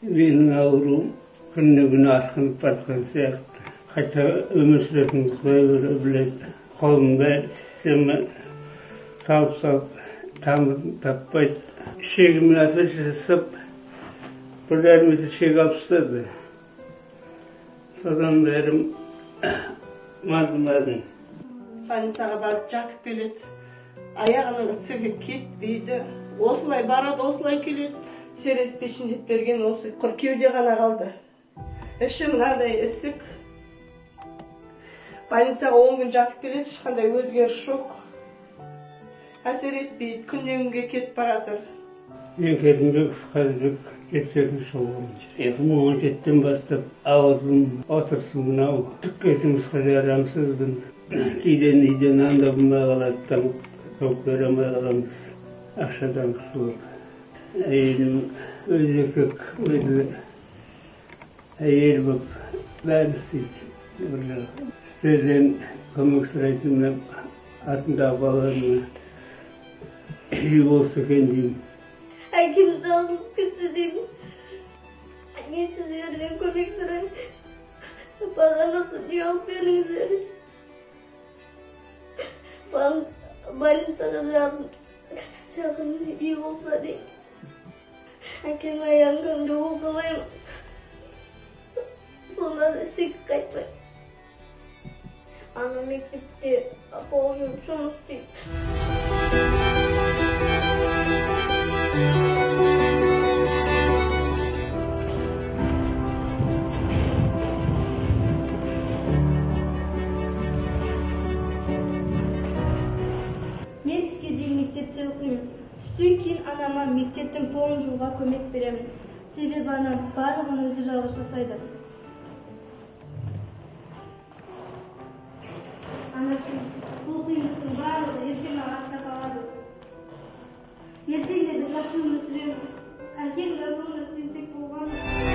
Менің ауруым күннен күні асқынып батқан сияқты. Қайта өмір сүретінімді Құдай біледі. Қолым бәрі система салып-салып тамырын таппайды. Ішегіммен операция жасап, 1,5 метр ішек алып тастады. Содан бері мардымадым. Больницаға барып жатып келеді. Аяғының ісігі кетпейді. Осылай барады, осылай келеді. Серес пешіндеп берген осы құр кеуде ғана қалды. Іші мынадай ісік. Больницаға 10 күн жатып келеді, ешқандай өзгеріс жоқ. Әсер етпейді, күннен күнге кетіп баратыр. Мен Керімбеков Қазыбек 72 жылғымын. 2017-тен бастап ауырдым, отырысым мынау. Түкке жұмысқа жарамсызбын. Үйден нан да болмай қалады, тауып бере алмай қаламыз. Ақшадан қысылып. Әйелім өзі еркек, өзі әйел болып бәрін істейді. Бір жағы. Сіздерден көмек сұрайтын мына артындағы балаларыма үй болса екен деймін. Әкем жалғыз кетті деймін. Мен сіздерден көмек сұраймын. Маған осы үй алып беріңіздерші. Больницаға жақын үй болса деймін. Әкем аяғын күнде уқалаймын. Сонда да ісік қайтпай. Ана мектепте пол жуып жұмыс істейді. Мен түске дейін мектепте оқимын. Түстен кейін анама мектептің полын жууға көмек беремін. Себебі анам барлығын өзі жалғыз жасайды. Анашым, бұл қиындықтың барлығы ертең артта қалады. Ертең де біз жақсы өмір сүреміз. Әкем жазуына сенсек болғаны.